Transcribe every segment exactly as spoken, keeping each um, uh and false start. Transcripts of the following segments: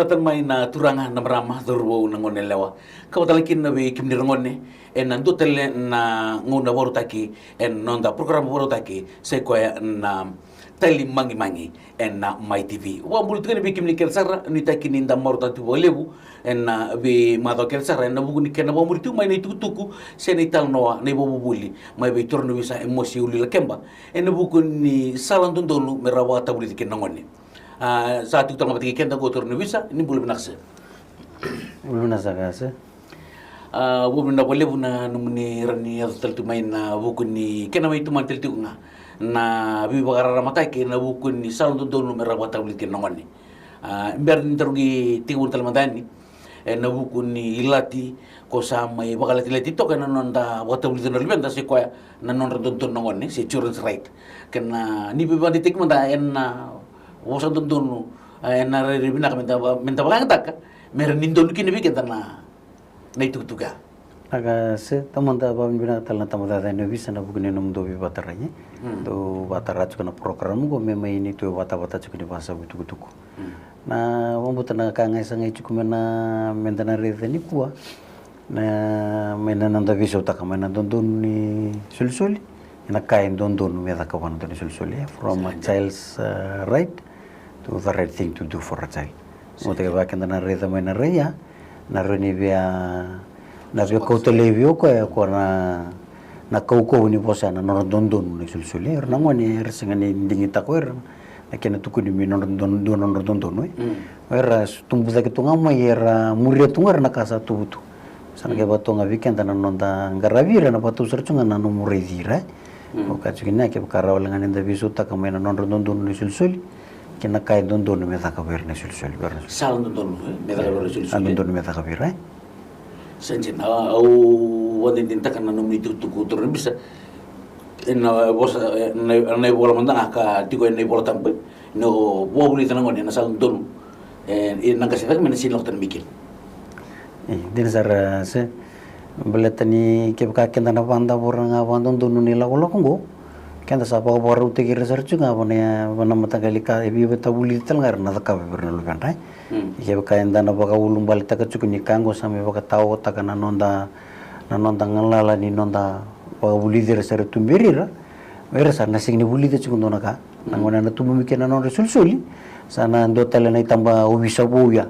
Sa tani mai na turaga, na marama, cauravou, na gone yalewa, ka vata tale kina vei kemuni na gone, ena dua tale na gauna vakarautaki ena noda porokaramu vakarautaki, sa i koya na Tali Magimagi ena Mai T V. Vakabula tiko yani vei kemuni kece sara, nuitaki ni da marautaka tiko vakalevu ena veimacawa kece sara ena vuku ni kena vakamuri tiko mai na itukutuku se na italanoa, na ivakavuvuli mai vei turaga na ovisa Emosi Uluilakeba ena vuku ni sala dodonu me ra vakatavulici kina na gone. A, sa tiko tale ga vata kei keda qo turaga na ovisa, ni bula vinaka sir. Bula vinaka saka sir. A, vakavinavinaka vakalevu na nomuni rawa ni yaco tale tu mai ena vuku ni kena mai tomani tale tiko ga na veivakararamataki ena vuku ni sala dodonu me ra vakatavulici kina na gone. A, bera ni daru qai tekivuna tale mada yani ena vuku ni ilati ko sa mai vakalatilati toka ena noda vakatavulici na luveda, se koya na nodra dodonu na gone, se children's right. Kena ni veivakadeitaki mada ena vosa dodonu, a, ena rairai vinaka meda va-, meda vakayagataka me rawa ni donu kina vei keda na, na itukutuku ya. Saka se, taumada vakavinavinaka tale na tabacakacaka ni ovisa ena vuku ni nomudou veivakatarai. Mm. Dou vakatara tiko na porokaramu qo me mai neitou vatavata tiko ni vakasavu itukutuku. Mm. Na vakabauta na ka ga e sagai tiko me na, meda na raica nikua, na, mai na noda veisautaka mai na dodonu ni solisoli, ena ka e dodonu me cakava na dodonu ni solisoli, e, from a child's, uh, right to the right thing to do for a child. Sa dina. Oti kevaka keda na raica mai na rai ya, na rawa ni via, na via kauta laivi o koya, o koya na, na kaukauwa ni vosa na nodra dodonu na isolisoli. Era na gone era sega ni digitaka o ira na kena tukuni me nodra dodonu, dua na nodra dodonu, e. Mm. Era s-, tubu cake tu ga mai, era muria tu ga era na ka sa tubu tu. Sa na, mm, qai vaka tu ga vei keda na noda qaravi ira, na vakatau sara tu ga na nomu raici ira, e. Mm. Au kaya tiko ni kevaka rawa wale ga ni da veisautaka mai na nodra dodonu na isolisoli kei na ka e dodonu me caka vei ira na isolisoli, vei ira na isolisoli. Sala dodonu, e, me caka vei ira na isolisoli. Sala dodonu me caka vei ira, e. Sa dina, au vakadinadinataka na nomuni itukutuku turaga na ovisa. Ena vosa, ena, ena ivola mada ga ka tiko ena iVolatabu, e, ni o vakavulica na gone ena sala dodonu, e, ena qase cake mai na sega ni lako tani mai kina. E, dina sara, e, se, baleta ni kevaka keda na vakadavora ga vakadodonu na ilakolako oqo, keda sa vakavakarautaki ira sara tiko ga vua na, vua na mataqali ka e veivakatavulici tale ga era na cakava vei ira na luvedra, e. Mm. Kevaka eda na vakaulubaletaka tiko ni ka oqo sa mai vakataotaka na noda, na noda galala ni noda vakavulici ira sara tu vei ira, o ira sa na sega ni vulica tiko dua na ka. Na, mm, gauna na tubu mai kina na nodra isolisoli, sa na dua tale na itaba ovisa vou ya.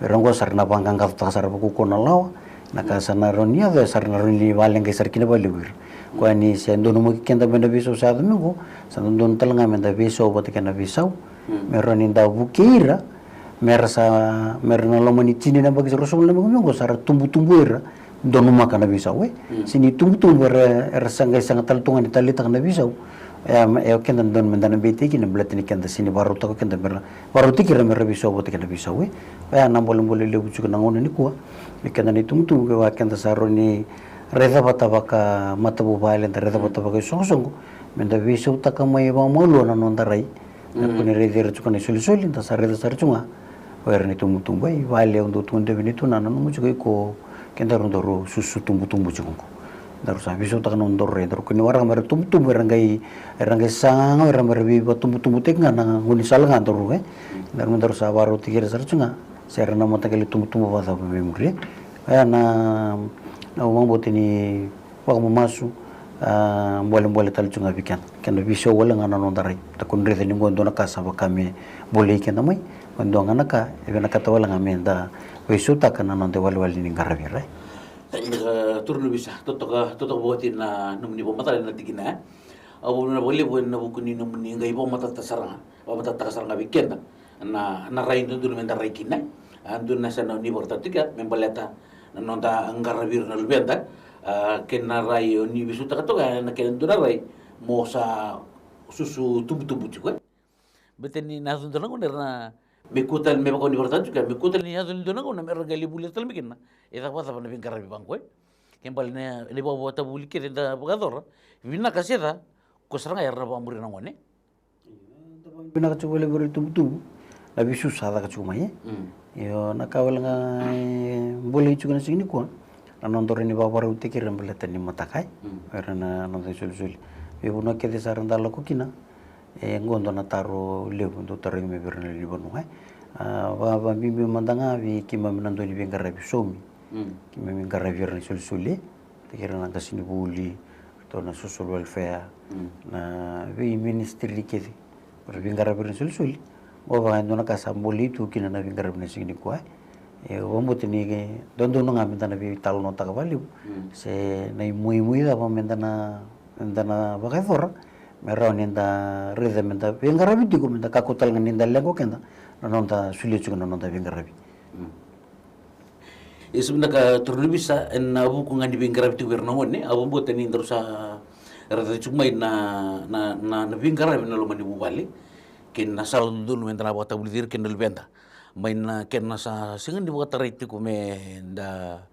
O ira oqo sa ra na vaqaqacotaka sara vakaukauwa na lawa, na ka sa na rawa ni yaco, sa ra na rawa ni vakaleqai sara kina vakalevu ira. Koya ni se donumaki keda mai na veisau sa yaco mai oqo, sa dodonu tale ga me da veisau vata kei na veisau. Mm. Me rawa ni da vukei ira, me ra sa, me ra na loma ni tini na yabaki se ruasagavulu na yabaki mai oqo sa ra tubutubu ira, donumaka na veisau, e. Mm. Se ni tubutubu era, era sa qai sega tale tu ga ni taleitaka na veisau. E, e o keda dodonu me da na beitaki kina baleta ni keda sega ni vakarautaka o keda me ra, vakarautaki ira me ra veisau vata kei na veisau, e. Oya na bolebole levu tiko na gauna nikua. Me keda na itubutubu, kevaka keda sa rawa ni raica vata vakamatavuvale, da raica vata vakaisoqosoqo, me da veisautaka mai vakamalua na noda rai. Da, mm, kua ni raici ira tiko na isolisoli, da sa raica sara tiko ga o ira na itubutubu. Ai, vale, au dau tukuna vei neitou na, nanuma tiko iko, kedaru daru susu tubutubu tiko qo. Daru sa veisautaka na nodaru rai, daru kua ni waraka me ra tubutubu, era qai, era qai saga, era me ra veivakatubutubutaki ga na gaunisala ga daru, e. Daru, daru sa vakarautaki ira sara tiko ga se ra na mataqali tubutubu vakacava mai muri. Oya na, na vakabauta ni vakamamasu, a, bolebole tale tiko ga vei keda. Keda veisau wale ga na noda rai. Da kua ni raica ni qo e dua na ka sa vaka me bolei keda mai. Qo e dua ga na ka e vinakata wale ga me da veisautaka na noda iwalewale ni qaravi ira. E, turaga na ovisa, totoka, totoka vakaoti na nomuni vakamatala ena tikina, e. Au vakavinavinaka vakalevu ena vuku ni nomuni qai vakamatatataka sara ga, vakamatatataka sara ga vei keda na, na rai dodonu me da rai kina. A, dua na yasana ni vakaraitaka tiko ya me baleta na noda qaravi ira na luveda, a, kei na rai o ni veisautaka toka ya na kena dua na rai mo sa susu tubutubu tiko, e. Baleta ni na yaco dua na gauna era na, me kua tale, me vaka o ni vakaraitaka tiko ya, me kua tale ni yaco ni dua na gauna me ra qai lai vulica tale mai kina e caka vakacava na veiqaravi vaqo, e. Ke bale na, na ivakavakatavuli kece eda vakayacora, vinaka se ca, ko sara ga era na vakamuri na gone. Vinaka tiko vale vei ira itubutubu na veisau sa caka tiko mai, e. Mm. Io, na ka wale ga e bolei tiko na siga nikua, na noda rawa ni vakavakarautaki ira baleta ni mataka, e. Mm. Era na noda isolisoli. Veivanua kece sa ra da lako kina, e, qo dua na taro levu dau tarogi mai vei ira na lewe ni vanua, e. A, va, vabibi mada ga vei keimami na dau ni veiqaravi saumi. Keimami qaravi ira na isolisoli, e, taki ira na qasenivuli, ratou na social welfare, na vei ministry kece. Ra veiqaravi ira na isolisoli. Qo vaka e dua na ka sa bolei tu kina na veiqaravi na siga nikua, e. E, au vakabauta ni dodonu ga meda na veitalanoataka vakalevu se na imuimui cava meda na, meda na vakayacora me rawa nida raica meda veiqaravi tiko, meda kakua tale ga nida leqa o keda na noda solia tiko na noda veiqaravi. Ia, sa vinaka turaga ni ovisa, ena vuku ga ni veiqaravi tiko vei ira na gone, au vakabauta ni daru sa raica tiko mai na, na, na, na veiqaravi ena loma ni vuvale kei na sala dodonu meda na vakatavulici ira kei na luveda. Mai na kena sa sega ni vakatarai tiko meda,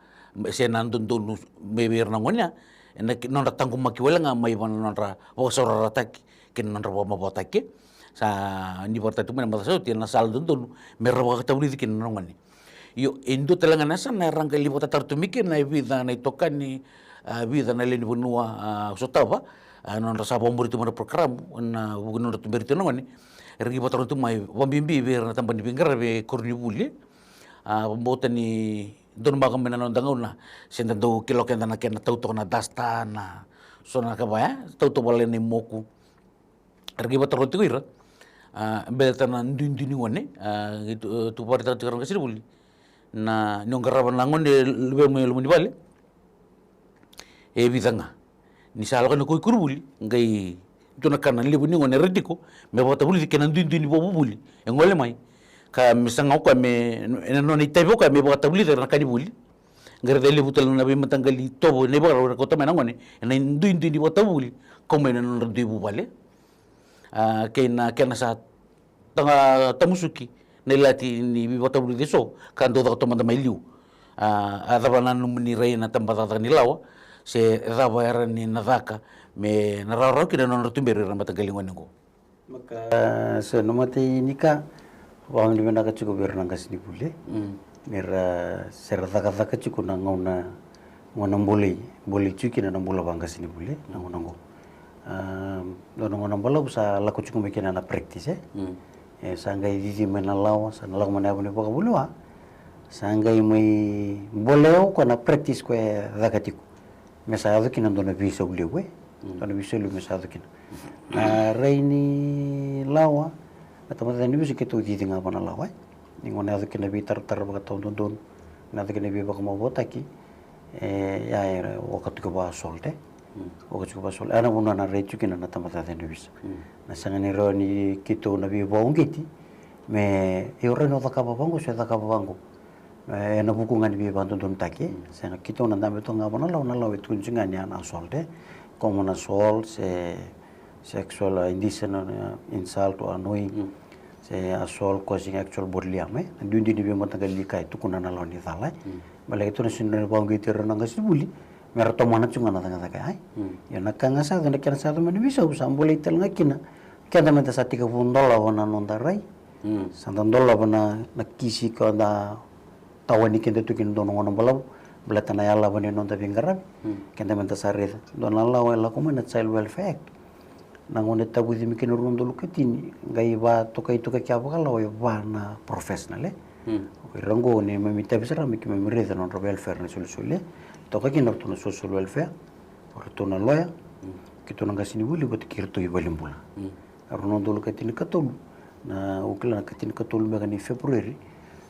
se na dodonu mai vei ira na gone ya, ena nodra taqomaki wale ga mai vei na nodra vakasaurarataki kei na nodra vakamavoataki. Sa ni vakaraitaka tiko mai na macawa sa oti, ena sala dodonu me ra vakatavulici kina na gone. Io, e dua tale ga na yasana era qai lai vakatataro tu mai kina e vica na itokani, a, vica na lewe ni vanua, a, sotava, a, nodra sa vakamuri tu mai na program ena vuku ni nodra tuberi tu na gone. Era qai vakatataro tu mai, vakabibi vei ira na tabana ni veiqaravi e koronivuli. A, vakabauta ni donumaka mai na noda gauna se da dau kila o keda na kena tau toka na dasta, na so na ka vaya, tau toka vale na imoku. Era qai vakataroga tiko ira, a, baleta na duidui ni gone, a, qai tu, tu vakaraitaka tiko ira na qasenivuli. Na, ni o qarava na gone luvemu e loma ni vale, e vica ga. Ni sa lako yani o koya i koronivuli, qai dua na ka na levu ni gone era tiko me vakatavulici kei na duidui ni vakavuvuli e gole mai. Ka me saga o koya me, ena nona itavi o koya me vakatavulici ira na ka ni vuli. Qai raica e levu tale na veimataqali itovo, na ivakarau era kauta mai na gone ena duidui ni vakatavulici, kau mai na nodra dui vuvale. A, kei na kena sa taga, tamusuki na ilati ni veivakatavulici eso ka dau caka toka mada mai liu. A, a cava na nomuni rai ena tabacakacaka ni lawa, se cava e rawa ni na caka me na rawarawa kina na nodra tuberi ira na mataqali gone oqo? Maka, se na matai ni ka, vakavinavinaka tiko vei ira na qasenivuli, e. Mm. Ni ra se ra cakacaka tiko na gauna, gauna bolei, bolei tiko kina na bula vakaqasenivuli, e, na gauna oqo. A, dua na gauna balavu sa lako tiko mai kina na practice, e. Mm. E, sa qai cici mai na lawa, sa na lako mai na yavu ni vakavulewa, sa qai mai bolea o koya na practice koya e caka tiko. Me sa yaco kina dua na veisau levu, e. Mm. Dua na veisau levu me sa yaco kina. Na rai ni lawa, na tamata ni veisau keitou cici ga vua na lawa, e. Ni gauna yaco kina veitaratara vakatawadodonu, na yaco kina veivakamavoataki, e, ya e oka tiko vaka assault, e. Mm. Oka tiko vaka assault. Ya na vanua na rai tiko kina na tamata ni veisau. Mm. Na sega ni rawa ni keitou na veivakauqeti, me, io, rawa ni o cakava vaqo, se o cakava vaqo. E, ena vuku ga ni veivakadodonutaki. Mm. Sega, keitou na dabe toka ga vua na lawa, na lawa e tukuna tiko ga ni ya na assault, e. Common assault, se, sexual, uh, indecent, uh, insult or annoying. Mm. Se assault causing actual bodily harm, e. Na duidui ni veimataqali ka e tukuna na lawa ni cala, e. Mm. Baleta keitou na sega ni vakauqeti ira na qasenivuli me ra tomana tiko ga na cakacaka ya, e. Mm. Ia na ka ga sa yaco, na kena sa yaco mai na veisau, sa bolei tale ga kina keda meda sa tekivu dolava na noda rai. Mm. Sa da dolava na, na kisi ka da tawani keda tu kina dua na gauna balavu, baleta na yalava ni noda veiqaravi. Mm. Keda meda sa raica. Dua na lawa e lako mai na Child Welfare Act. Na gauna e tavuci mai kina rua na udolu ka tini, qai vakatokai toka kina vakalawa e va na professional, e. Mm. O ira oqo neimami itavi sara me keimami raica na nodra welfare na isolisoli, e. Toka kina o ratou na social welfare, o ratou na lawyer, mm, keitou na qasenivuli vata kei iratou i valenibula. Mm. Rua na udolu ka tinikatolu, na, au kila na ka tinikatolu beka ni February,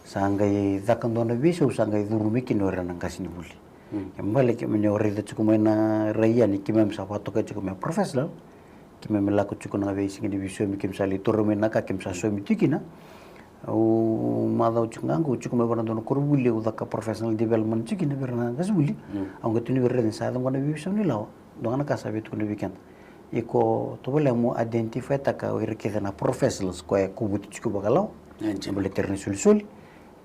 sa qai caka dua na veisau, sa qai curu mai kina o ira na qasenivuli. Mm. Kena ibalebale, kemuni o raica tiko mai na rai yani, keimami sa vakatokai tiko me professional. Keimami lako tiko na veisiga ni veisaumi, keimami sa lai taura mai na ka keimami sa saumi tiko kina. Au macawa tiko ga qo, au tiko mai vua na dua na koronivuli au caka professional development tiko kina vei ira na qasenivuli. Mm. Au qai tukuna vei ira, sa yaco qo na veisau ni lawa. Dua ga na ka sa via tukuna vei keda. Iko tovolea mo identify-taka o ira kece na professionals koya e kovuti tiko vakalawa. E dina. Baleta ira na isolisoli.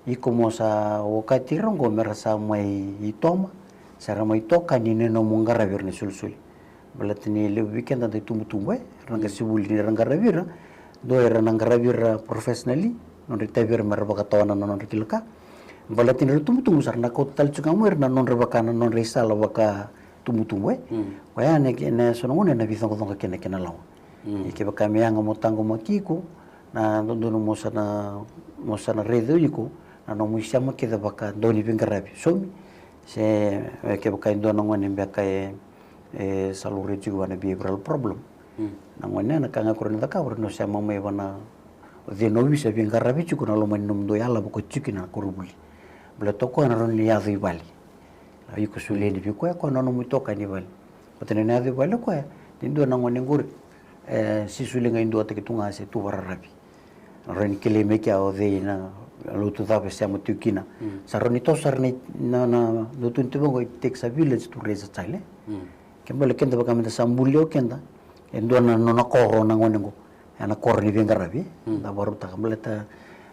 Iko mo sa okati ira oqo me ra sa mai itoma, sa ra mai tokani ena nomu qaravi ira na isolisoli. Baleta ni levu vei keda da itubutubu, e, ira na qasenivuli ni ra qaravi ira, dua era na qaravi ira professionally, nodra itavi ira me ra vakatawana na nodra kila ka. Baleta ni ra itubutubu sa ra na kauta tale tiko ga mai ira na nodra vaka, na nodra isala vakaitubutubu, e. Mm. Koya na, na so na gauna ena veicoqacoqa kina kei na lawa. Mm. Ia kevaka me yaga mo taqomaki iko, na dodonu mo sa na mo sa na raica o iko na nomu isema kece vaka dau ni veiqaravi, saumi, se, e, kevaka e dua na gone beka e, e sa laurai tiko vua na behavioral problem. Na gone ya na ka ga e rawa ni cakava, rawa ni o sema mai vua na, o cei na ovisa e veiqaravi tiko na loma ni nomudou yalava ko tiko kina na koronivuli. Baleta o koya na rawa ni yaco i vale. A, iko solia yani vei koya, koya na nomu itokani i vale. Baleta ni na yaco i vale o koya, ni dua na gone qori, e, se soli ga e duataki tu ga se tu vakararavi. Na rawa ni kilai mai kea o cei, na lotu cava e sema tiko kina. Sa rawa ni toso sara na, na, na lotu ni tuvaqo, it takes a village to raise a child, e. Ke bale keda vaka meda sa bulia o keda, e dua na nona koro na gone qo. Ena koro ni veiqaravi, e. Da vakarautaka baleta,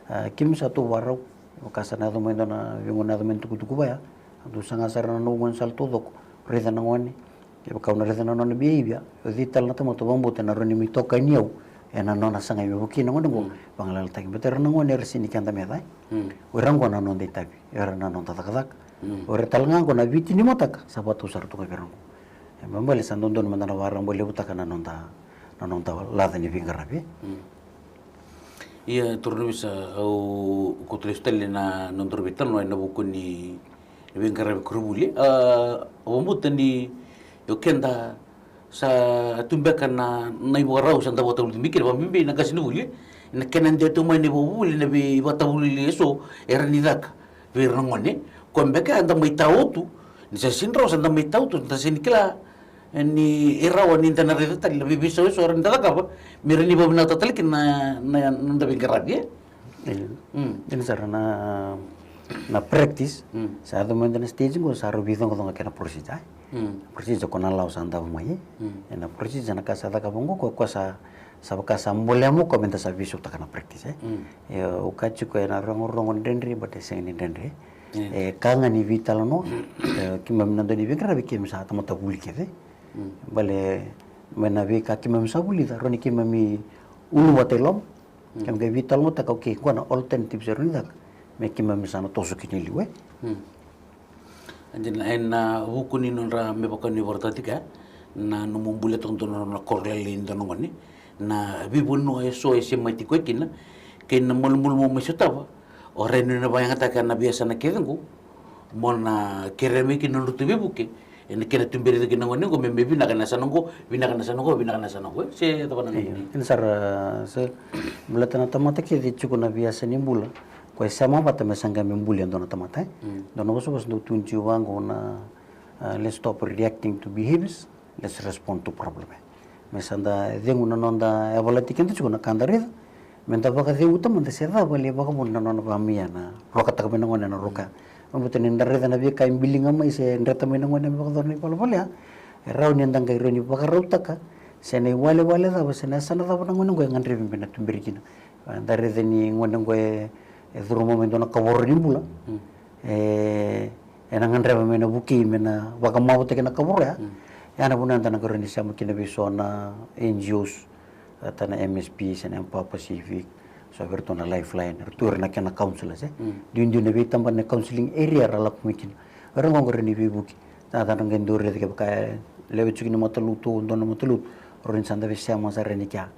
a, keimami sa tu vakarau, vaka sa na yaco mai dua na veigauna, na yaco mai na tukutuku vaya, a dau saga sara na noqu gone sala taucoko, raica na gone, kevaka au na raica na nona behavior, o cei tale na tamata au vakabauta ena rawa ni mai tokani au ena nona sagai me vukei na gone qo, vagalalataki. Baleta era na gone era sega ni keda me yaco, e. O ira qo na noda itavi, era na noda cakacaka. O ira tale ga qo na Viti ni mataka, sa vakatau sara tu ga vei ira qo. E, baleta sa dodonu meda na vakarabailevutaka na noda, na noda laca ni veiqaravi. Ia, turaga na ovisa, au kauta lesu tale na nodaru veitalanoa ena vuku ni veiqaravi koronivuli. A, au vakabauta ni o keda sa tu beka na, na ivakarau sa da vakatavulici mai kina, vakabibi na qasenivuli, na kena dede tu mai na ivakavuvuli, na veivakatavulici eso era ni caka vei ira na gone. Koya beka eda mai tautu, ni sa sega ni rawa sa da mai tautu, da sega ni kila, e, ni rawa ni da na raica tale na veiveisau eso era ni da cakava me rawa ni vakavinakataka tale kina na, na, na noda veiqaravi, e. Io. Dina sara na, na practice. Sa yaco mai dua na stage qo sa rau veicoqacoqa kei na procedure, e. Procedure ko na lawa sa davo mai, e. Ena procedure na ka sa cakava qo, ko, ko sa, sa vaka sa bolea mo ko meda sa veisautaka na practice, e. Io, au kaya tiko ena rogorogo dredre, but e sega ni dredre. E ka ga ni veitalanoa, e, keimami na dau ni veiqaravi keimami sa tamata vuli kece. Bale, mai na veika keimami sa vulica, rawa ni keimami uluvata i loma. Keimami qai veitalanoataka, okay, qo na alternatives e rawa ni caka me keimami sa na toso kina i liu, e. Dina, ena vuku ni nodra, me vaka ni vakaraitaka tiko, e, na nomu bulia toka dua na koro lailai ni dua na gone, na veivanua eso e semati koya kina, kei na malumalumu mo mai sotava, o rai ni na vakayagataka na veiyasana kece qo mo na kerea mai kina nodratou veivuke ena kena tuberi cake na gone qo me, me vinaka na yasana qo, vinaka na yasana qo, vinaka na yasana qo, e. Se cava na nomu? Io, dina sara, se baleta na tamata kece e tiko na veiyasa ni bula, koya e sema vata me sa qai me bulia e dua na tamata, e. Dua na vosavosa dau tukuni tiko vaqo na, a, let's stop reacting to behaviors, let's respond to problem, e. Me sa da cegu na noda yavalati keda tiko na ka da raica, meda vakaceuta mada se cava e lai vakavuna na nona vakamai, na vakataka mai na gone na roka. Au vakabauta ni da raica na veika e biliga mai se dreta mai na gone me vakayacora na ivalavala ya, e rawa ni da qai rawa ni vakarautaka se na iwalewale cava se na yasana cava na gone qo e gadrevi me na tuberi kina. Da raica ni gone qo e, e curuma mai dua na kavoro ni bula. E, ena gadreva me na vukei me na vakamavoataki na kavoro ya. Ya na vuna eda na qai rawa ni sema kina vei so na N G Os, vata na M S P se na Empower Pacific, so vei iratou na Lifeline, eratou ira na kena counsellors, e. Duidui na veitabana na counselling area era lako mai kina. Era qo qai rawa ni veivuke. Sa da na qai dau raica kevaka e lewe tiko ni matalotu, dua na matalotu, rawa ni sa da veisema sara yani kea.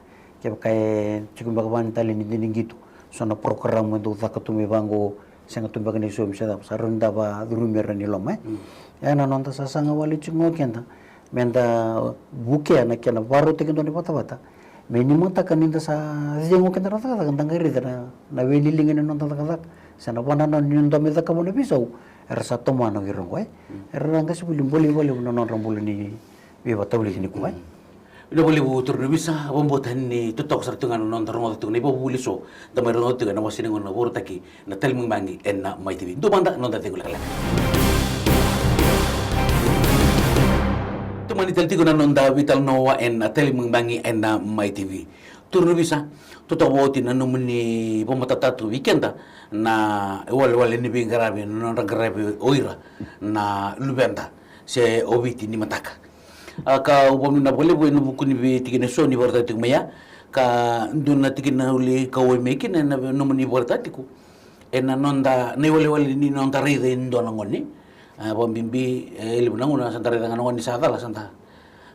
Kevaka e tiko beka vani tale ni diniqito, so na program e dau caka tu mai vaqo, sega tu beka ni saumi se cava, sa rawa ni da vakacurumi ira ni loma, e. Ena noda sasaga wale tiko ga o keda meda vukea na kena vakarautaki e dua na ivatavata, me ni mataka ni da sa cegu keda na cakacaka, da qai raica na, na weililiga ni noda cakacaka se na vanananu ni noda mai cakava na veisau era sa tomana o ira qo, e. Era na qasenivuli, bolei vakalevu na nodra bula ni veivakatavulici nikua, e. Vinaka vakalevu turaga na ovisa, au vakabauta ni totoka sara tu ga na noda rogoca tiko na ivakavuvuli eso da mai rogoca tiko ena wase ni gauna vakarautaki na Tali Magimagi ena Mai T V. Dua mada na noda cegu lekaleka. Tomani tale tiko na noda veitalanoa ena Tali Magimagi ena Mai T V. Turaga na ovisa, totoka vakaoti na nomuni vakamatatataka tu vei keda na iwalewale ni veiqaravi, na nodra qaravi o ira na luveda se o Viti ni mataka. A, ka au vakavinavinaka vakalevu ena vuku ni veitikina eso ni vakaraitaka tiko mai ya, ka dua na tikina au lai kauwai mai kina ena nomuni vakaraitaka tiko ena noda, na iwalewale ni noda raica e dua na gone. A, vakabibi, e levu na gauna sa da raica ga na gone sa cala, sa da,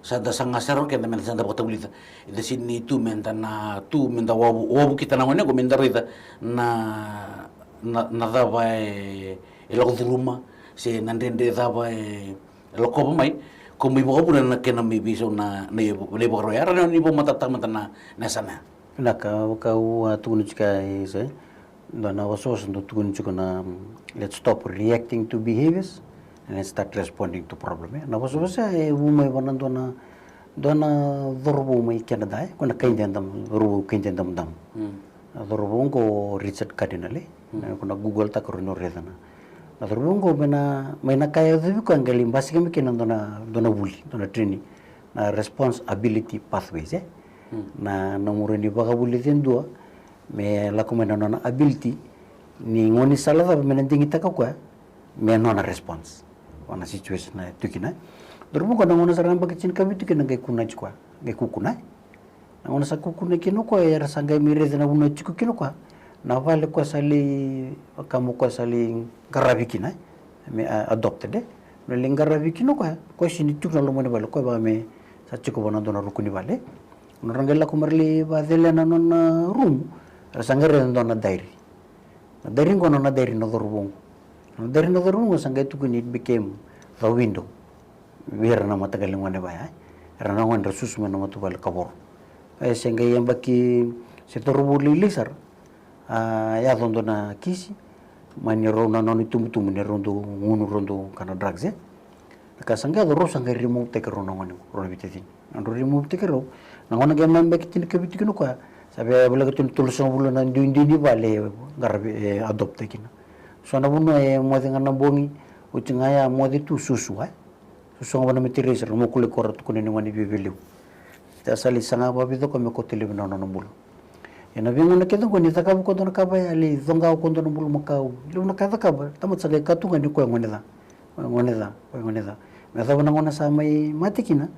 Sa da saga sara o keda me da sa da vakatavulica. Eda sini tu me da na tu me da wavu, wavu kita na gone qo me da raica na, na, na cava e, e lako curuma se na dredre cava e, e lakova mai. Ko mai vakavuna na kena mai veisau na, na, na ivakarau ya, ra na ni vakamatatataka mada na, na yasana ya. Vinaka, vaka au a tukuna tiko ya, e sa dua na vosavosa dau tukuni tiko na, mm, let's stop reacting to behaviors and let's start responding to problem, e. Na vosavosa e vu mai vua na dua na, dua na cauravou mai Canada, e, ko na kai Deda, cauravou kai Deda Mudamu. Mm. Na cauravou qo Richard Cardinal, e. Mm. Na, ko na Google taka, rawa ni o raica na, na cauravou qo mai na, mai na ka e yacovi koya qai lai basika mai kina dua na, dua na vuli, dua na training, na responsibility pathways, e. Mm. Na, na nomu rawa ni vakavulica e dua me lako mai na nona ability ni gaunisala cava me na digitaka o koya me nona response. O na situation na e tu kina. Cauravou qo na gauna sara yabaki tinikavitu kina qai kunai tiko koya, qai kukuna. Na gauna sa kukuna kina o koya, era sa qai mai raica na vanua e tiko kina o koya, na vale o koya sa lai, vaka mo koya sa lai qaravi kina, e. Me, a, adopted, e. Na lai qaravi kina o koya, o koya sini tiko na loma ni vale, o koya vaka me sa tiko vua na dua na ruku ni vale. Na ra qai lako me ra lai vakacelea na nona rumu, era sa qai raica e dua na diary. Na diary qo na nona diary na cauravou qo. Na diary na cauravou qo sa qai tukuni it became the window vei ira na mataqali gone va ya, e. Era na gone ra susu mai na matavuvale Kavoro. E se qai yabaki, se cauravou lailai sara, a yaco dua na kisi, mani rau na nona itubutubu ni rau dau gunu, rau dau kana drugs, e. Na ka sa qai yaco, rau sa qai remove-taki rau na gone qo, rau na veitacini. Na drau remove-taki rau, na gauna qai mai yabaki tinikavitu kina o koya, sa via voleka tu ni tolusagavulu na duidui ni vale e qaravi, e adopt-taki kina. So na vanua e moce ga na bogi, oti ga ya moce tu susu, e. Susu ga vua na matiraisa, ra mokulaki koya, ra tukuna ni gone viavialevu. Sa lai saga vakavica o koya me kauta laivi na nona bula. Ia na veigauna kece qo ni cakava o koya dua na ka vaya, lai coqa o koya dua na bulumakau, levu na ka e cakava, tamata sa qai kaya tu ga ni o koya e gone ca. O koya e gone ca, o koya e gone ca. Me yacova na gauna sa mai mate kina,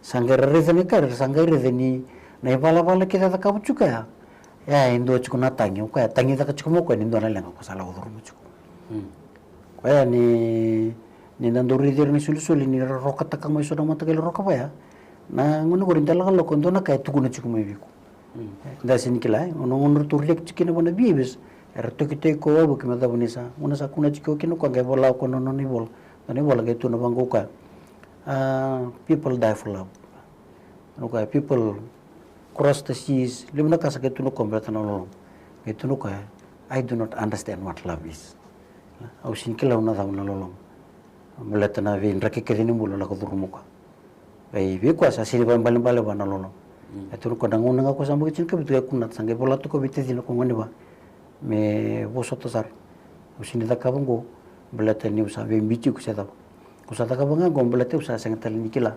sa qai ra raica na ka, ra sa qai raica ni na ivalavala kece e cakava tiko ya, ya e dua tiko na tagi, o koya e tagicaka tiko mai o koya ni dua na leqa o koya sa lako curuma tiko. Mm. Koya ni, ni da dau raici ira na isolisoli ni ra rokataka mai so na mataqali roka vaya. Na gauna qori da lakolako, dua na ka e tukuna tiko mai vei iko. Mm. Da sini kila, e, gauna, gauna ratou react tiko kina vua na behaviors, era tokitoki koya wavoki me yacova ni sa, gauna sa kunai tiko kina o koya qai vola o koya na nona ivola. Nona ivola qai tukuna vaqo o koya, a, people die for love. O koya, people cross the seas, levu na ka sa qai tukuna o koya baleta na loloma. Qai tukuna o koya, I do not understand what love is. Au sini kila au na cava na loloma. Baleta na veidraki kece ni bula lako curuma o koya. Vei, vei koya sa sini vakaibalebale vua na loloma. Mm. E tukuna o koya na gauna ga o koya sa yabaki tinikavitu, qai kunata, sa qai vola toka vei tacina, o koya gone va, me vosota sara. Au sini cakava qo baleta niu sa veibiuti iko se cava. Au sa cakava ga qo baleta au sa sega tale ni kila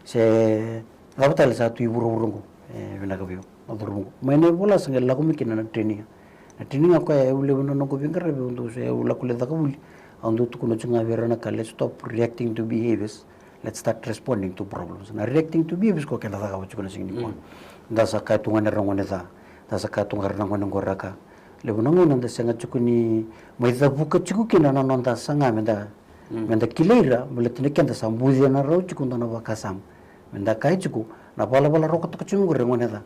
se cava tale sa tu i vuravura qo. E vinaka vei au na cauravou qo. Mai na ivola sa qai lako mai kina na training. Na training ga o koya, e, au levu na noqu veiqaravi, au dau se, au lako lai caka vuli, au dau tukuna tiko ga vei ira na ka, let's stop reacting to behaviors, let's start responding to problems. Na reacting to behaviors ko keda cakava tiko na siga nikua. Mm. Da sa kaya tu ga ni ra gone ca, da sa kaya tu ga ni ra na gone qori, ra ka. Levu na gauna da sega tiko ni mai cavuka tiko kina na noda saga me da, mm, me da kilai ira, baleta ni keda sa buci ena rau tiko dua na vakasama. Me da kaya tiko, na valavala rokataka tiko qori e gone ca.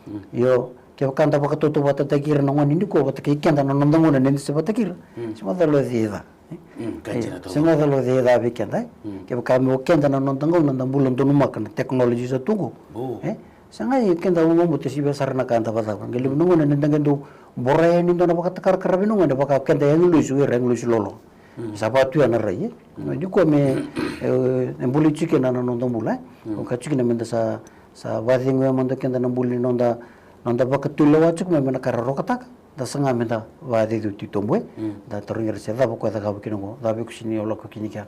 Mm. Io, kevaka da vakatautauvatataki ira na gone nikua vata kei keda na noda gauna ni da se vata kei ira, mm, se macala o cei e ca. Mm, e, se macala o cei e ca vei keda, e? Mm. Kevaka me o keda na noda gauna da bula donumaka na technology sa tu qo. Oh. E? Sa qai keda vakabauta se via sara na ka da vakacava. Qai levu na gauna ni da qai dau boroya yani e dua na vakatakarakara vei na gone vaka o keda e agilosi, o ira e agilosi lolo. Mm. Sa vaka tu ya na rai, e? Mm. Nikua me, e, e bula tiko kina na noda bula, e? Mm. O ka tiko kina me da sa, sa vakaceguya mada o keda na bula ni noda, noda vakatulewa tiko mai me na ka ra rokataka. Da saga me da vakaceuceu titobu, e? Mm. Da tarogi ira se cava ko e cakava kina qo, cava iko sini lako kina i kea.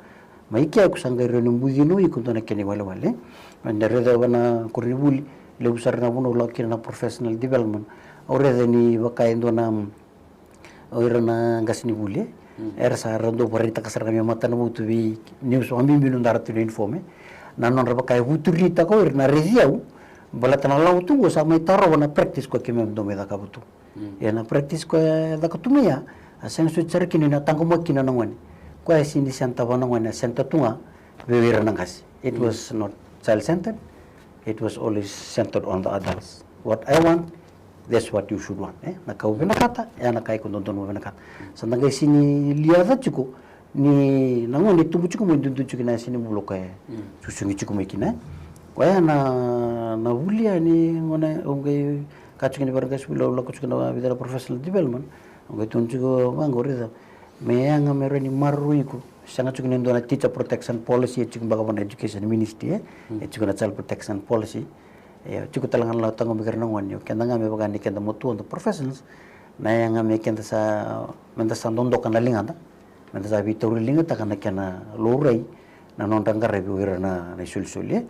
Mai kea iko sa qai rawa ni bucina o iko dua na kena iwalewale. Me da raica vua na koronivuli, levu sara na vanua au lako kina na professional development. Au raica ni vaka e dua na, o ira na qasenivuli, e? Mm. Era sa ra dau vakaraitaka sara ga me matanavotu vei news, vakabibi noda ratou na uniform, e? Na nodra vaka e vuturitaka o ira na raici au, baleta na lavo tu qo sa mai tarova na practice ko keimami dau mai cakava tu. Mm. Ia na practice ko e caka tu mai ya, a sega soti sara kina ni a taqomaki kina na gone. Koya e sini center vua na gone, a center tu ga vei ira na qase. It, mm, was not child centered, It was always centered on the adults. What I want, that's what you should want. E na ka au vinakata, e na ka iko dodonu mo vinakata. Sa da qai sini liaca tiko ni na gone e tubu tiko mai, dudu tiko na yasa ni bula o koya e susugi tiko mai kina. Koya na, na vuli yani gone, au qai ka tiko ni varaqasi vuli, au lako tiko na vica na professional development. Au qai tukuna tiko vaqori, me yaga me rawa ni maroroi iko. Sega tiko ni dua na teacher protection policy e tiko beka vua na education ministry, e tiko na child protection policy. E tiko tale ga na lawa taqomaki ira na gone, o keda ga me vaka ni keda matua da professionals, na yaga me keda sa, me da sa dodoka na ligada, me da sa veitauri ligataka na kena laurai na nodra qaravi o ira na, na isolisoli. E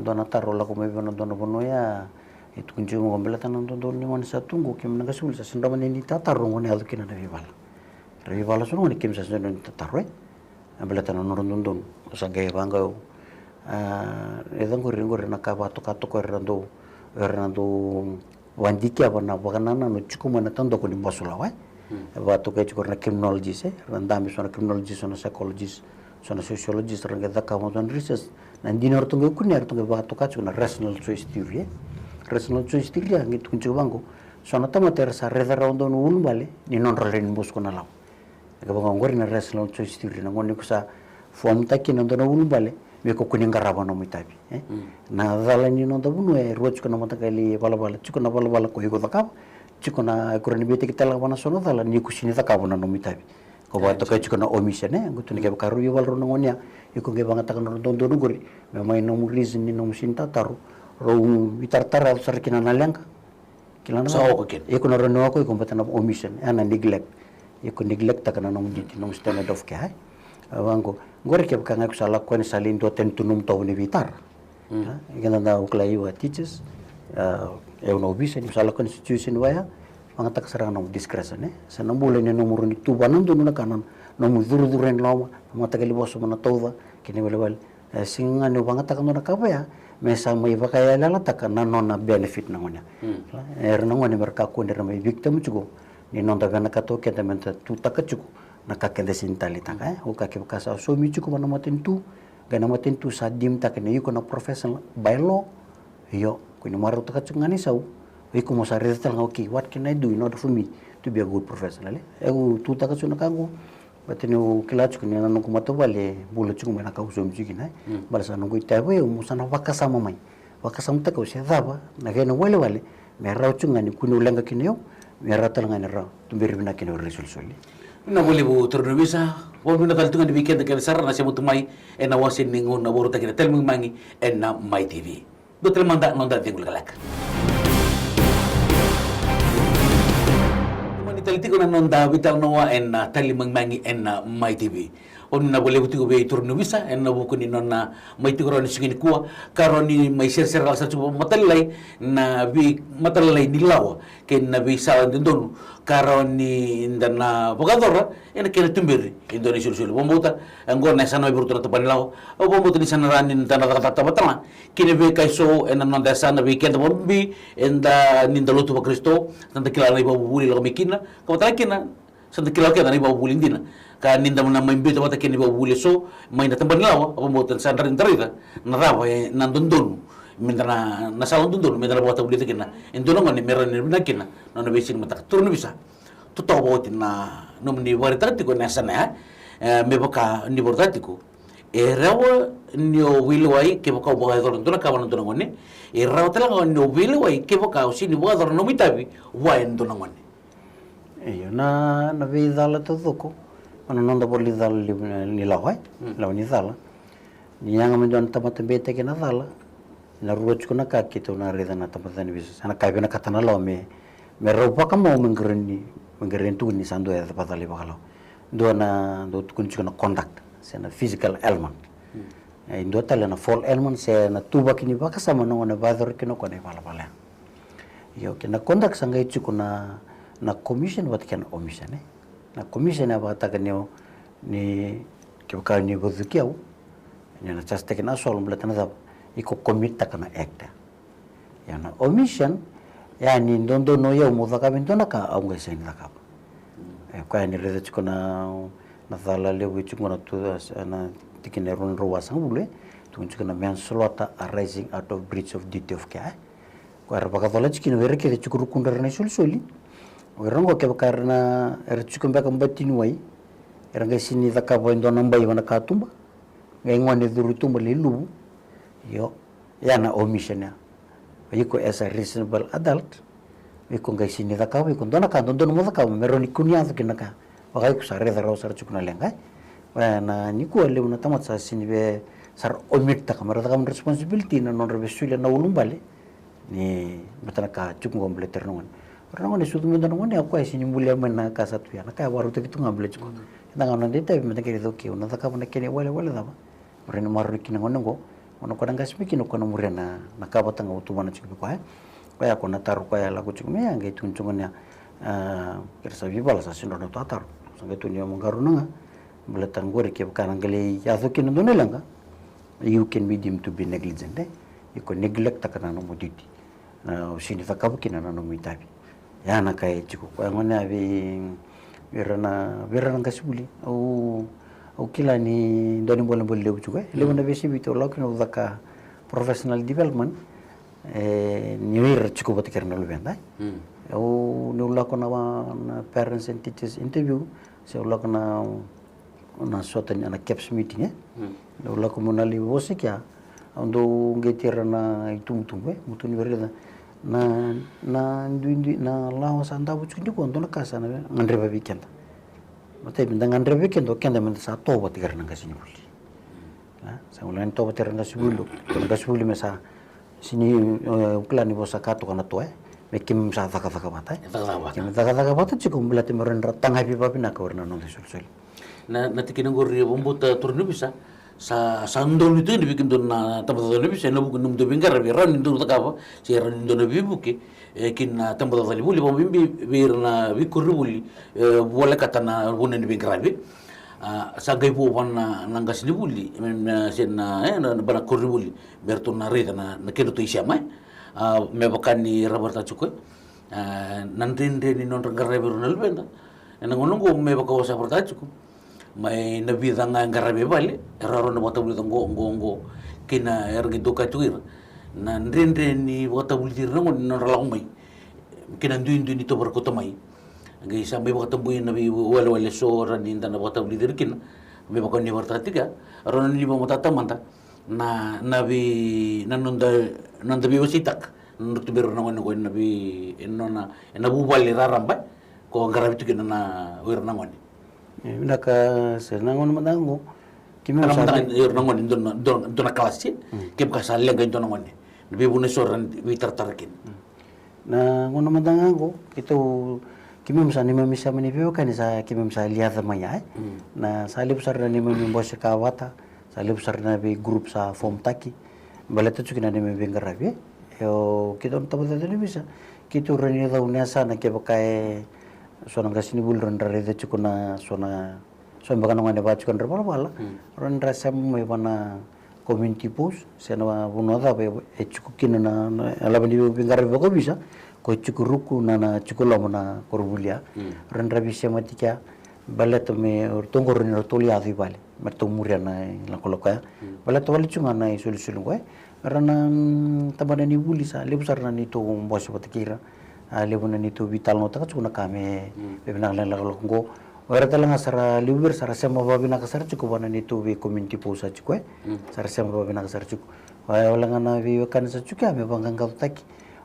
dua na taro lako mai vei na dua na vanua ya, e tukuni tiko vaqo, baleta na dodonu ni gone sa tu qo, keimami na qasi vuli sa sega ni rawa ni tataro gone yaco kina na veivala. Ra veivala so na gone keimami sa sega ni tataro e. A baleta na nodra dodonu. Sa qai vaqo, a, e ca qori, qori na ka vakatokatoka era dau, era dau vadikeva na vakanananu tiko mai na tadoko ni basulawa e. E vakatokai tiko era na criminologist e, era dabe so na criminologist, so na psychologist, so na sociologist, ra qai cakava so na research. Na dina eratou qai kunea, eratou qai vakatoka tiko na rational choice theory e. Rational choice theory a qai tukuni tiko vaqo, so na tamata era sa raica rawa dua na ulubale ni nodra lai ni basuka na lawa. Ka vaka oqori na rational choice theory, na gone ko sa form taki na dua na ulubale me ko kune qarava nomu itavi e. Na cala ni noda vanua e rua tiko na mataqali valavala, tiko na valavala ko iko cakava, tiko na iko rawa ni veitaki tale ga vua na so na cala ni ko sini cakava na nomu itavi. Ko vakatokai tiko na omission e, ko tukuna kevaka rau veivala rau na gone ya, iko qai vagataka na rau dodonu oqori me mai nomu reason ni nomu sini tataro, rau itaratara sara kina na leqa. Kila na sa oko kina. Iko na rau ni oko iko bata na omission, e na neglect. Iko neglect taka na nomu duty, nomu standard of care. A vaqo, qori kevaka ga iko sa lako yani sa lai dua tani tu nomu tovo ni veitara. Keda da ukla iwa teachers, e au na ovisa ni sa lako yani situation vaya, vagataka sara ga nomu discretion e. Sa na bula ni nomu rau ni tu vua na donu na ka na nomu curucuru ni loma, na mataqali vosa mo na tauca kei na iwalewale. E sega ga ni vagataka dua na ka vaya me sa mai vakayalayalataka na nona benefit na gone. Era na gone me ra kakua ni ra mai victim tiko ni noda vinakata o keda me da tutaka tiko na ka keda sini taleitaka e. O ka kevaka sa saumi tiko vua na matanitu, qai na matanitu sa deem taka ni iko na professional by law, io, ko ni marautaka tiko ga na isau. O iko mo sa raica tale ga, okay, what can I do in order for me to be a good professional e? Au tutaka tiko na ka qo. Baleta niu kila tiko ni na noqu matavuvale e bula tiko mai na ka au saumi tiko kina e. Baleta sa noqu itavi vei au meu sa na vakasama mai, vakasamataka au se cava na kena walewale me rawa tiko ga ni kune au leqa kina, au me rawa tale ga ni rawa tuberi vinaka kina o ira na isolisoli. Na valevu turaga na ovisa, vakavinavinaka tale tu ga ni vei keda kece sara na semutu mai ena wase ni gauna vakarautaki na Tali Magimagi ena Mai T V. Dua tale mada na noda cegu lekaleka. Mani tale tiko na noda veitalanoa ena Tali Magimagi ena Mai T V. O ni na valevu tiko vei turaga na ovisa ena vuku ni nona mai tiko rawa ni siga nikua, ka rawa ni mai seresere lasa tiko vakamatailalai na veimatailalai ni lawa kei na veisala dodonu ka rawa ni da na vakayacora ena kena tuberi e dua na isolisoli. Vakabauta oqo na yasana mai vei iratou na tabana ni lawa. Au vakabauta ni sa na rawa ni da na cakacaka vata ga kei na veika eso ena noda yasana vei keda vakabibi eda ni da lotu vaKarisito, sa da kila na ivakavuvuli lako mai kina, ka vata kina sa da kila o keda na ivakavuvuli dina. Ka ni da na mai biuta vata kei na ivakavuvuli eso mai na tabana ni lawa, au vakabauta ni sa da raica na cava e na dodonu me da na, na sala dodonu me da na vakatavulica kina e dua na gone me rawa ni vinaka kina na nona veisiga ni mataka. Turaga na ovisa, totoka vakaoti na nomuni vakaraitaka tiko ena yasana ya, e, me vaka ni vakaraitaka tiko, e rawa ni o veilewai kevaka o vakayacora na dua na ka vua na dua na gone, e rawa tale ga ni o veilewai kevaka o sini vakayacora na nomu itavi vua e dua na gone. Io, na, na veicala taucoko, na noda ivola ni cala levu ni lawa, e? Lawa ni cala. Ni yaga me dua na tamata beitaki ena cala, na rua tiko na ka keitou na raica na tamata ni ovisa. Sa na ka e vinakata na lawa me, me rau vakamau me qarauni, me qarauni tukuni ni sa dua e vakacalai vakalawa. Dua na, dau tukuni tiko na conduct se na physical ailment. E dua tale na foul ailment se na tuvaki ni vakasama na gone vakayacora kina o koya na ivalavala ya. Io, kei na conduct sa qai tiko na, na commission vata kei na omission, e? Na commission e vakataka ni, ni kevaka ni vacuki au, ni na charge-taki na assault baleta na cava? Iko commit-taka na act. Ia na omission, ia ni dodonu o yau meu cakava e dua na ka au qai sega ni cakava. E koya ni raica tiko na, na cala levu e tiko na tu, na tikina e rua na drau vasagavulu, e? Tukuni tiko na manslaughter arising out of breach of duty of care. Ko era vakacola tiko kina o ira kece tiko rukudra era na isolisoli. O ira oqo kevaka era na, era tiko beka batiniwai, era qai sini cakava e dua na bai va na katuba, qai gone curu tuba lai luvu. Io, ya na omission ya. Iko as a reasonable adult, iko qai sini cakava, iko dua na ka dodonu mo cakava me rawa ni kua ni yaco kina na ka. Vaka iko sa raica rawa sara tiko na leqa. Oya na nikua levu na tamata sa sini vei, sa ra omit taka me ra cakava na responsibility na nodra vei solia na ulubale. Ni beta na ka tiko qo baleti ira na gone. Ira na gone sucu me dua na gone, a koya sini bulia mai na ka sa tu ya, na ka e varautaki tu ga baleti tiko. Eda ga na noda itavi me da qai raica, okay, au na cakava na kena iwalewale cava. Rai ni maroroi kina gone oqo, gone ko na qasi mai kina ko na muria na, na ka vata ga au tuvana tiko vei koya. Koya ko na taro koya e lako tiko mai ya, qai tukuni tiko gone ya. A, kere sa vivala sa sidro na tataro. Sa qai tukuni au maqaru na ga. Baleta qori kevaka na qai lai yaco kina dua na leqa, you can be deemed to be negligent, e? Iko neglect taka na nomu duty. Na, o sini cakava kina na nomu itavi. Ya na ka e tiko. Koya gona ya vei, vei ira na, vei ira na qasenivuli. Au, au kila ni dua ni bolebole levu tiko, e. Levu na veiyasai Viti au lako kina au caka professional development. E, ni o ira tiko vata kei ira na luveda, e. Au, niu lako na, na parents and teachers interview, se au lako na na sota ni, na caps meeting, e. Au lako meu na lai vosa kea, au dau qeti ira na itubutubu, e, meu tukuna vei ira na, na duidui, na lawa sa davo tiko nikua, dua na ka sa na gadreva vei keda. Matai me da gadreva vei keda, o keda me da sa tovo vata kei ira na qasenivuli. A, sa gole ni tovo vata kei ira na qasenivuli, na qasenivuli me sa sini, e, au kila ni vosa ka toka na toa, e. Me keimami sa cakacaka vata, e. Cakacaka vata. Keimami cakacaka vata tiko, baleta me rawa ni ra tagavi vavinaka o ira na noda isolisoli. Na, na tikina qori e vakabauta turaga ni ovisa, sa, sa donu tu yani vei kemudou na tabacakacaka ni ovisa, ena vuku ni nomudou veiqaravi, e rawa ni dou cakava, se e rawa ni dou na veivuke, e, ki na tabacakacaka ni vuli, vakabibi vei ira na veikoronivuli, e, volekata na vuna ni veiqaravi. A, sa qai vo vua na, na qasenivuli, me, me, se na, e, na, na, ba na koronivuli, me ratou na raica na, na kedratou isema, e. A, me vaka ni ra vakaraitaka tiko, e. A, na dredre ni nodra qaravi ira na luveda. Ena gauna oqo me vaka au sa vakaraitaka tiko. Mai na vica ga e qaravi e vale, era rawa na vakatavulica qo, qo, qo. Kei na era qai doka tiko ira. Na dredre ni vakatavulici ira na gone ni nodra lako mai. Kei na duidui ni tovara kauta mai. Qai sa mai vakatabui na veiwalewale eso, rawa ni da na vakatavulici ira kina. Me vaka ni vakaraitaka tiko ya. Rawa ni vakamatatataka mada. Na, na vei, na noda, noda veiwaseitaka. Na noda tuberi ira na gone qo ena vei, ena nona, ena vuvale raraba, e. Ko qaravi tu kina na, o ira na gone. E, vinaka, se na gauna mada ga qo. Keimami sa, na mada ga, ira na gone, dua na, dua na, dua na kalasi, kevaka sa leqa e dua na gone. Na veivuna eso ra veitaratara kina. Na gauna mada ga qo, keitou, keimami sa neimami isema ni veiwekani sa, keimami sa liaca mai ya, e. Na sa levu sara na neimami bose ka vata, sa levu sara na vei group sa form taki. Baleta tiko kina neimami veiqaravi, e. Io, keitou na tabacakacaka ni ovisa, keitou rawa ni cau na yasana kevaka e so na qasenivuli rawa ni ra raica tiko na so na, so beka na gone vaka tiko na nodra valavala. Rawa ni ra sema mai vua na community post, se na vanua cava e, e tiko kina na, na, na lavo ni veiqaravi vakaovisa, ko e tiko ruku na, na tiko loma na koronivuli ya. Rawa ni ra veisemati kea, baleta me ratou qo rawa ni ratou lai yaco i vale. Me ratou muria na ilakolako ya. Baleta wale tiko ga na isolisoli qo, e. Era na, mm, tabana ni vuli sa levu sara na neitou bose vata kei ira. A levu na neitou veitalanoataka tiko na ka me, me vinaka na ilakolako qo. O ira tale ga sa ra levu vei ira sa ra sema vavinaka sara tiko vua na neitou vei community post sa tiko, e. Sa ra sema vavinaka sara tiko. Oya wale ga na veiwekani sa tiko ya me vaqaqacotaki.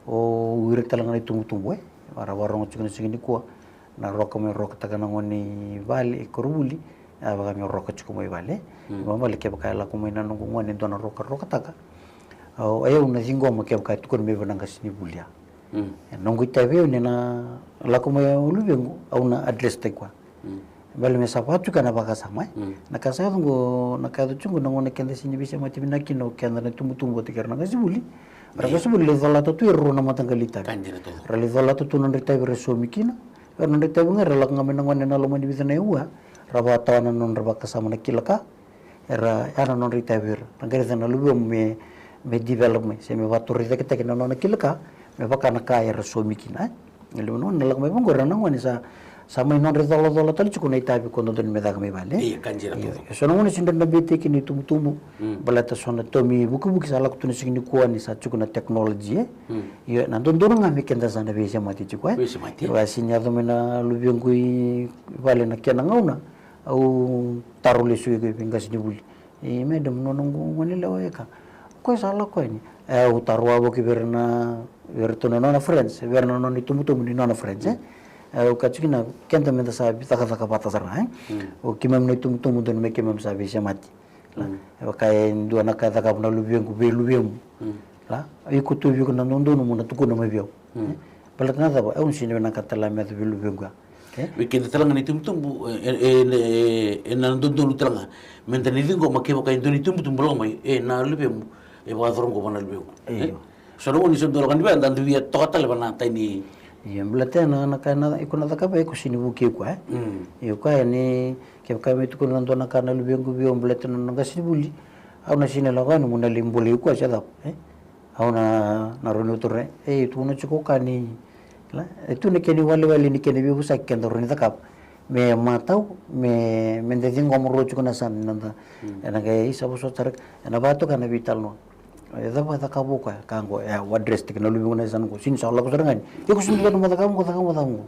O ira tale ga na itubutubu, e. Era vakarorogo tiko na siga nikua. Na roka me rokataka na gone i vale, i koronivuli, a vaka me roka tiko mai vale. Vavale kevaka e lako mai na noqu gone e dua na roka rokataka. Au, au na ciqoma kevaka e tukuna mai vua na qasenivuli ya. E noqu itavi au ni na lako mai o luvequ, au na address taki koya. Vale me sa vaka tiko na vakasama, e. Na ka sa yaco qo, na ka yaco tiko qo na gauna keda sini veisemati vinaka kina o keda na itubutubu vata kei ira na qasenivuli. Ra qasenivuli lai colata tu e rua na mataqali itavi. Ra lai colata tu nodra itavi ra saumi kina. Era nodra itavi ga era lako ga mai na gone ena loma ni vica na aua. Ra vakatawa na nodra vakasama na kila ka. Era, ya na nodra itavi ira. Ra qai raica na luvemu me, me develop mai. Se me vakatorocaketaki na nona kila ka. Me vaka na ka era saumi kina, e. E levu na gone na lako mai vaqori na gone sa, Sa mai nodra icolacola tale tiko na itavi ko dodonu me caka mai vale. Io, ka dina. Io, taucoko. E so na gauna sega ni dua na beitaki ni tubutubu. Baleta so na tomi vukivuki sa lako tu na siga nikua ni sa tiko na technology, e. Io, na dodonu ga me keda sa na veisemati tiko, e. Veisemati. Io, a sega ni yaco mai na luvequ i vale na kena gauna. Au taro lesu iko vei qasenivuli. E, madam, nona gone lewa e ka. Koya sa lako yani. E, au taro wavoki vei ira na, vei iratou na nona friends, vei ira na nona itubutubu ni nona friends, e. E, au kaya tiko kina, keda meda sa cakacaka vata sara, e. O keimami na itubutubu dodonu me keimami sa veisemati. La, e vaka e dua na ka e cakava na luvequ vei luvemu. La, iko tu vei iko na dodonu mo na tukuna mai vei au. Baleta na cava, au sega ni vinakata tale me yaco vei luvequ ya. Vei keda tale ga na itubutubu, e, e, e, e na dodonu tale ga meda na ciqoma kevaka e dua na itubutubu lako mai, e, na luvemu, e vakayacora oqo vua na luvequ. Io. So na gauna ni so dua lako ni vei, da dau via toka tale vua na tai ni. Io, baleta na, na ka na iko na cakava, iko sega ni vukei koya, e. Io, koya ni, kevaka me tukuna na dua na ka na luvequ vei au baleta na nona qasenivuli, au na sega ni lako yani mo na lai bolei koya se cava, e. Au na, na rawa ni tukuna, e, tukuna tiko ka ni, la, e tu na kena iwalewale ni kena veivosaki keda rawa ni cakava. Me matau, me, meda ciqoma rawa tiko na yasana ni noda, ena qai isa vosota sara, ena vakatoka na veitalanoa. E cava e cakava o koya, ka qo, e, au address tiko na luvequ na yasana qo, sega ni sa lako sara ga yani. Iko sega ni dodonu mo cakava qo, cakava qo, cakava qo.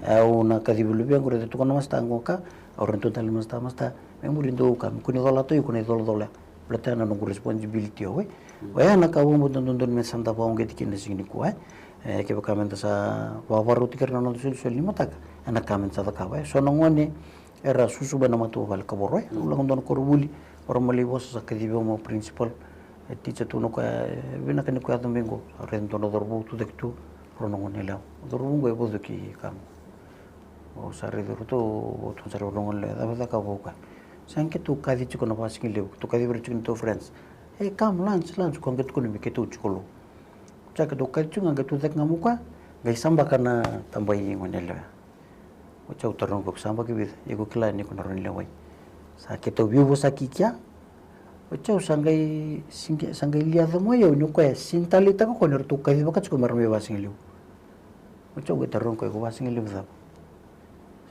E, au na kacivi luvequ, raica tukuna na masta qo ka, au raica tukuna tale na masta, masta, me muri dou ka, me kua ni colata iko na icolacola ya. Baleta na noqu responsibility au, e. Oya na ka au vakabauta dodonu me sa da vakauqeti kina na siga nikua, e. E, kevaka meda sa vakavakarauti kei ira na noda solisoli ni mataka, e na ka meda sa cakava, e. So na gone era susu mai na matavuvale ka voro, e. Au lako dua na koronivuli, voro mai lai vosa sa kacivi au meu principal. E, teacher tu na koya, e, vinaka ni koya yaco mai qo. Sa raica dua na cauravou tu cake tu, rau na gone yalewa. Cauravou qo e vodo ki kama. Au sa raici iratou, au tukuna sara vei rau na gone yalewa, cava cakava o koya. Sa qai keitou kaci tiko na vakasigalevu, keitou kaci vei ira tiko na neitou friends. E, come lunch, lunch, koya qai tukuna me keitou tiko lo. Sa keitou kaci tiko ga, qai tu cake ga mai o koya, qai sabaka na taba i gone yalewa. Oti au taroga, ko sabaki vica, iko kila ni ko na rawa ni lewai. Sa keitou veivosaki kea. Oti au sa qai, sa qai, sa qai liaca mai au ni o koya sega ni taleitaka o koya ni ratou kacivaka tiko me ra mai vakasigalevu. Oti au qai taroga o koya, iko vakasigalevu cava?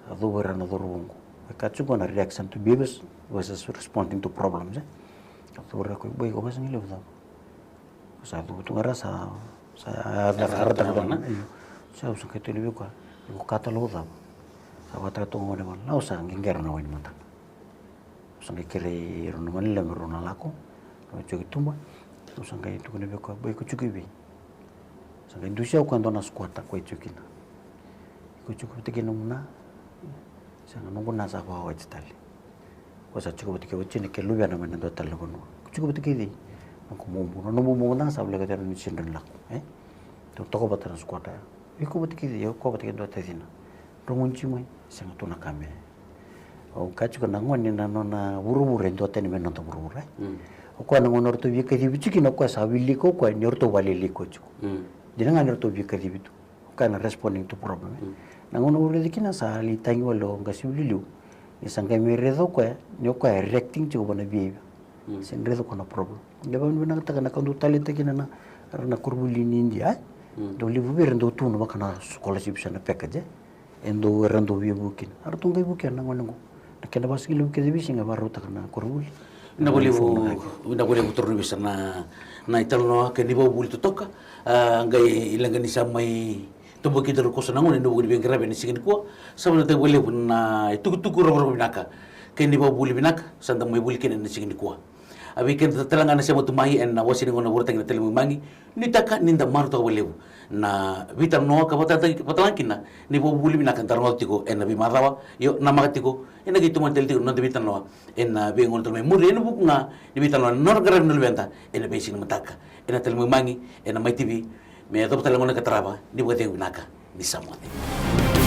Sa cuva ira na cauravou qo. E ka tiko na reaction to behaviors versus responding to problems, e. Sa cuva ira, o koya, bai, iko vakasigalevu cava? Sa cuva tu ga ra sa, sa, sa, sa, sa, sa, io. Sa au sa qai tukuna vei koya, iko kata lo cava? Sa vakataka tu ga na wai. Au sa qai qera na wai ni matana. Au sa qai kerei rau na gone yalewa me rau na lako, rau tiko i tuba. Au sa qai tukuna vei koya, bai, iko tiko i vei? Sa qai dusia o koya e dua na squatter, koya e tiko kina. Iko tiko vata kei nomu na? Sega, noqu na sa vakawati tale. Ko sa tiko vata kei watina kei luvena mai na dua tale na vanua. Ko tiko vata kei cei? Noqu bubu. Noqu bubu mada ga sa voleka tiko ni sega ni lako, e? Tou toka vata na squatter ya. Iko vata kei cei? Au, ko vata kei dua tacina. Drau gunu tiko mai. Sega, tu na ka me. Au kaya tiko na gone na nona vuravura e duatani mai na noda vuravura, e? O koya na gauna o ratou veikacivi tiko kina, o koya sa wilika o koya ni o ratou vakalailai koya tiko. Dina ga ni ratou veikacivi tu. Ka na responding to problem, e. Na gauna au raica kina sa lai tagi wale o qasenivuli liu. Ni sa qai mai raica o koya ni o koya e reacting tiko vua na behavior. Sega ni raica o koya na problem. Qai vakavinavinakataka na ka dau talenta kina na, na koronivuli ni Idia, e. Dau levu vei ira dau tukuna vaka na scholarship se na package, e. E dau, era dau via vuki kina. A ratou qai vuki na gone qo. Na kena vakasigalevu kece veisiga e vakarautaka na koronivuli. Vinaka vakalevu, vinaka vakalevu turaga Visa na, na italanoa kei na ivakavuvuli totoka. A, qai leqa ni sa mai toboki daru koso na gauna ena vuku ni veiqaravi ena siga nikua. Sa vinakataki vakalevu na itukutuku, rokoroko vinaka kei na ivakavuvuli vinaka sa da mai vuli kina ena siga nikua. A, vei keda tale ga na sema tu mai ena wase ni gauna vakarautaki na Tali Magimagi, nuitaka ni da marautaka vakalevu na veitalanoa ka vata, vata ga kina na ivakavuvuli vinaka da rogoca tiko ena veimacawa, io, namaka tiko ena qai tomani tale tiko na noda veitalanoa ena veigauna tale mai muri, ena vuku ga ni veitalanoa na nodra qaravi na luveda ena veisiga ni mataka ena Tali Magimagi ena Mai T V. Me yacova tale na gauna ka tarava, ni vakacegu vinaka, ni sa moce.